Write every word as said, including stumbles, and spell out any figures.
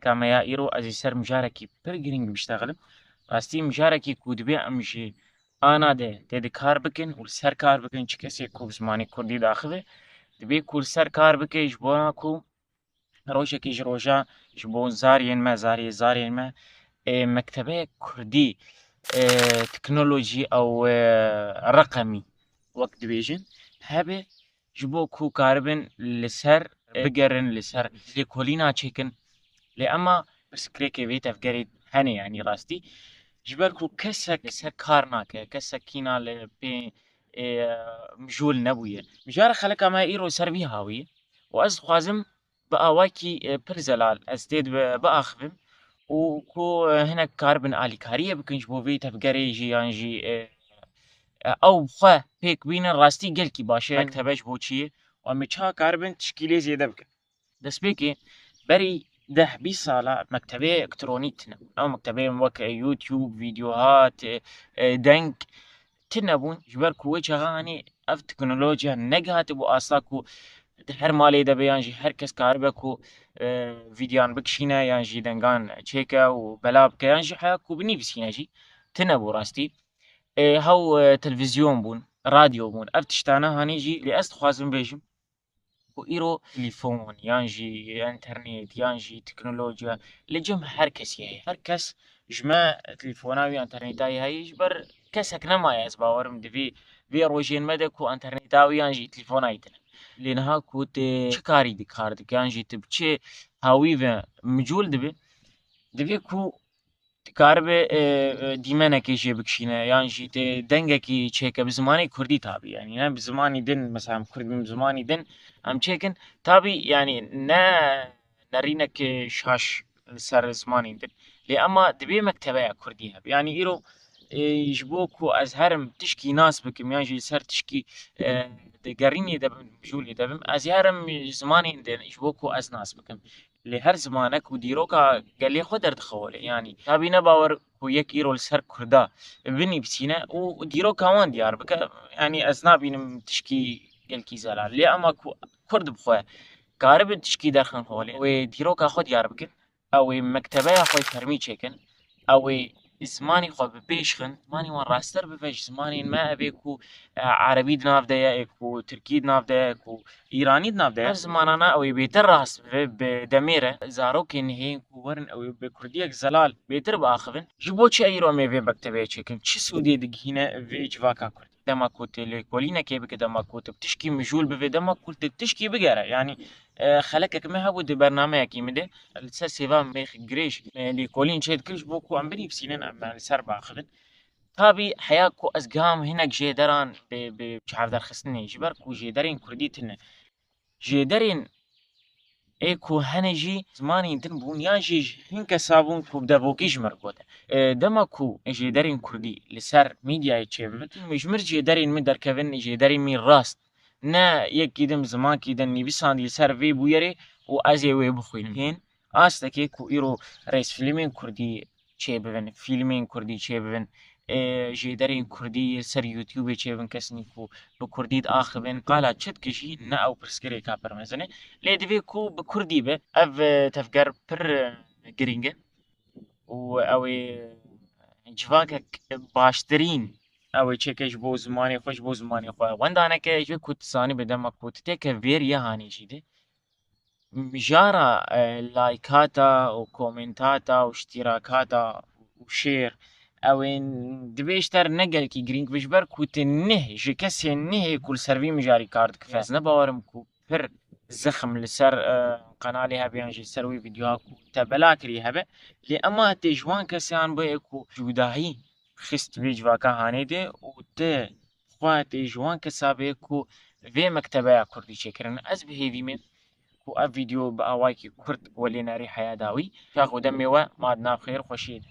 Xeleka me ya îro ez ê ser mijarekî pir girîng biştexilim. Rastî mijarekî ku dibê em ji ana de tê de kar bikin û li ser kar bikin, çi kesê ku bi zimanê kurdî diaxive, dibê ku li ser kar bike ji bona ku rojekê ji roja ji bo zariyên me, zariyê zariyên me, ê, mektebeyek kurdî, ê, teknolojî ew, ê, reqemî wek dibêjin hebe, ji bo ku karibin li ser, ê, bigerin, li ser lêkolîna çêkin. Lê ema pirsgirêkê vê tevgerê hene, yanî rastî. Ji ber ku kesek li ser kar nake, kesek kîna li pê, ê, mijûl nebûye. Mijara xeleka me îro ser vî hawî ye û ez dixwazim bi awakî, e, pir zelal ez tê de bi-, biaxivim û ku, e, hinek karibin alîkariyê bikin ji bo vê tevgerê jî yan jî, e, e, ew bi xwe pêk bînin rastî gelkî baş e. Mektebe ji bo çi ye? Û em ê çawa karibin tişkî lê zêde bikin? Destpêkê berî deh bîst sala mektebê elektronî tine. Ew mektebeyên wek, e, YouTube, vîdeohat, e, e, deng, tune bûn, ji ber ku wê çaxa hanî ev teknolojiya negihatibû asta ku di her malê de be yan jî her kes karibe ku, e, vîdyan bikişîne yan jî dengan çêke û bela bike yan jî heya ku binivîsîne jî tune bû rastî. E, hew, e, televîzyon bûn, radyo bûn, ev tiştane hanî jî lê ez dixwazim bêjim ku îro telefon yan jî enternet yan jî teknolojiya li cem her kesî heye. Her kes ji me telefona wî, enterneta wî heye, ji ber kesek nemaye, ez bawerim, di vê, vê rojên me de ku enterneta wî yan jî telefona wî tine. Lê niha ku tu çi karî dikar dike yan jî tu bi çi hawî ve micûl dibe, divê ku dikaribe, e, e, dîmenekê jê bikişîne, yan jî tê dengekî çêke bi zimanê kurdî tabî, yanî ne bi zimanî din, mesela em kurd bin bi zimanî din em çêkin, tabî yanî ne nerînek şaş li ser zimanên din. Lê ema divê mektebeya kurdî hebe. Yanî îro, e, ji bo ku ez herim tişkî nas bikim, yan jî li ser tişkî, e, di gerînê de bim, mijûlê de bim, ez ê herim zimanên din ji bo ku ez nas bikim. Lê her zimanek û dîroka gelê xwe derdixewire. Yanî, tabî ne bawer ku yek îro li ser kurda binivîsîne û dîroka wan diyar bike. Yanî, ez nabînim tişkî gelkî zelal. Lê ema ku kurd bi xwe karibin tişkî derxin holê, wê dîroka xwe diyar bikin. Ew ê mektebeya xwe fermî çêkin. Ew ê zimanê xwe bi pêş xin, zimanê wan rasttir bibe ji zimanên me, ev ê ku, e, erebî di nav de ye, ê ku tirkî di nav de ye, ê ku îranî di nav de ye. Ev zimanana ew ê bêtir rast bibe bi demê re. Zarokên hê ku werin ew ê bi kurdiyek zelal bêtir biaxivin. Ji bo çi îro em ê vê mektebeyê çêkin? Çi sûdê digihîne vê civaka kurdî? Dema ku tu lêkolînekê bike, dema ku tu bi tişkî mijûl bivê, dema ku tu tişkî bigere. Yanî, e, xelekek me hebû di bernameyekî min de, li ser sêva mêx girêj, e, lêkolîn çêdikir ji bo ku em binivîsînin, em li ser biaxivin. Tabî heya ku ez giham hinek jêderan bi, bi çavderxistinê, ji ber ku jêderên kurdî tune. Jêderên ê ku hene jî zimanên din bûn, yan jî ji hin kesa bûn ku bi devokî ji min re gote. E, dema ku jêderên kurdî li ser medyayê çêbibin, ji min jêderên min derkevin, jêderên min rast, ne yekî din zimankî din nivîsandî li ser vê bûyerê û ez ê wê bixwînim. Hên astekê ku îro rêzfîlmên kurdî çêbibin, fîlmên kurdî çêbibin, ê, jêderên kurdî ser YouTubeê çêbin, kesên ku bi kurdî diaxivin. Qala çi dikijî, ne ew pirsgirêka pir mezin e. Lê divê ku bi kurdî be. Ev, e, tevger pir, e, girîng e û ew ê civakek baştirîn ew ê çêke ji bo zimanê xwe, ji bo zimanê xwe wenda neke, ji ku tu zanî bi dema ku tu têke vêriya hanê jî de. Mijara, e, laykata û komentata û îştîrakata û şêr, ew ên divê ji te re ne gelkî girîng be, ji ber ku tu neh ji kesên nehê ku li ser vî mijarî kar dikive. Ez ne bawerim ku pir zexm li ser, e, qenalê hebe yan jî ser wî vîdyoya ku te bela kirî hebe. Lê ema tê ji wan kesan bûye ku cûdahî xist vê civaka hanê de û te xwe tê ji wan kesa bê ku vê mektebeya kurdî çêkirin. Ez bi hêvî me ku ev vîdeo bi awayekî kurt welê nerî heya dawî. Çax û demê we ma di nav xêr û xweşiyê de.